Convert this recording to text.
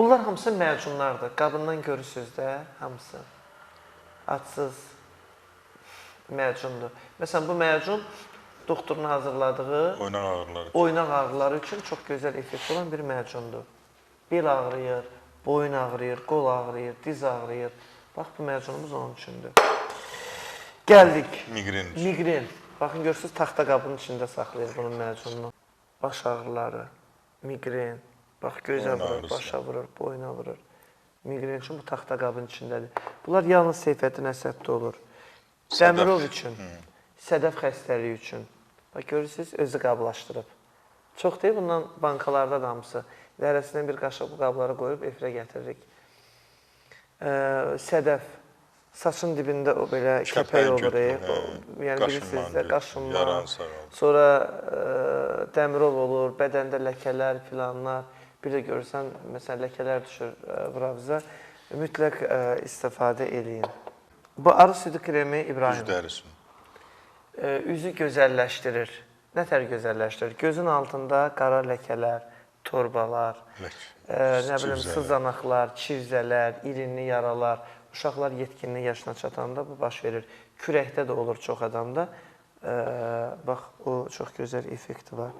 Bunlar hamısı məcunlardır. Qabından görürsüz də hamısı. Adsız məcundur. Məsələn, bu məcun doktorun hazırladığı oynaq ağrıları. Oynaq ağrıları üçün çox gözəl effekt olan bir məcundur. Bel ağrıyır, boyun ağrıyır, qol ağrıyır, diz ağrıyır. Bax, bu məcunumuz onun üçündür. Gəldik. Miqren üçün. Miqren. Baxın, görürsünüz, taxta qabının içində saxlayır bunun məcununu. Baş ağrıları, miqren. Bax, gözə vurur, başa vurur, boyuna vurur. Miqren üçün bu taxta qabın içindədir. Bunlar yalnız Seyfəddin Əsəddə olur. Dəmirov üçün, sədəf xəstəliyi üçün. Bax, görürsünüz, özü qablaşdırıb. Çox deyil, bundan bankalarda da hamısı. Hərəsindən bir qaşıq bu qablara qoyub efirə gətiririk. Sədəf, saçın dibində o belə kəpək olur. Yəni bilirsiniz də, qaşınma, sonra dəmirov olur, bədəndə ləkələr filanlar. Bir də görürsən, məsələn, ləkələr düşür buramıza. Mütləq istifadə eləyin. Bu arı südü kremi İbrahim. Üz dərisi. Üzü gözəlləşdirir. Nə tər gözəlləşdirir? Gözün altında qara ləkələr, torbalar, nə bilim, sızanaqlar, çivzələr, irinli yaralar. Uşaqlar yetkinlik yaşına çatanda bu baş verir. Kürəkdə də olur çox adamda. Bax, o çox gözəl effekti var.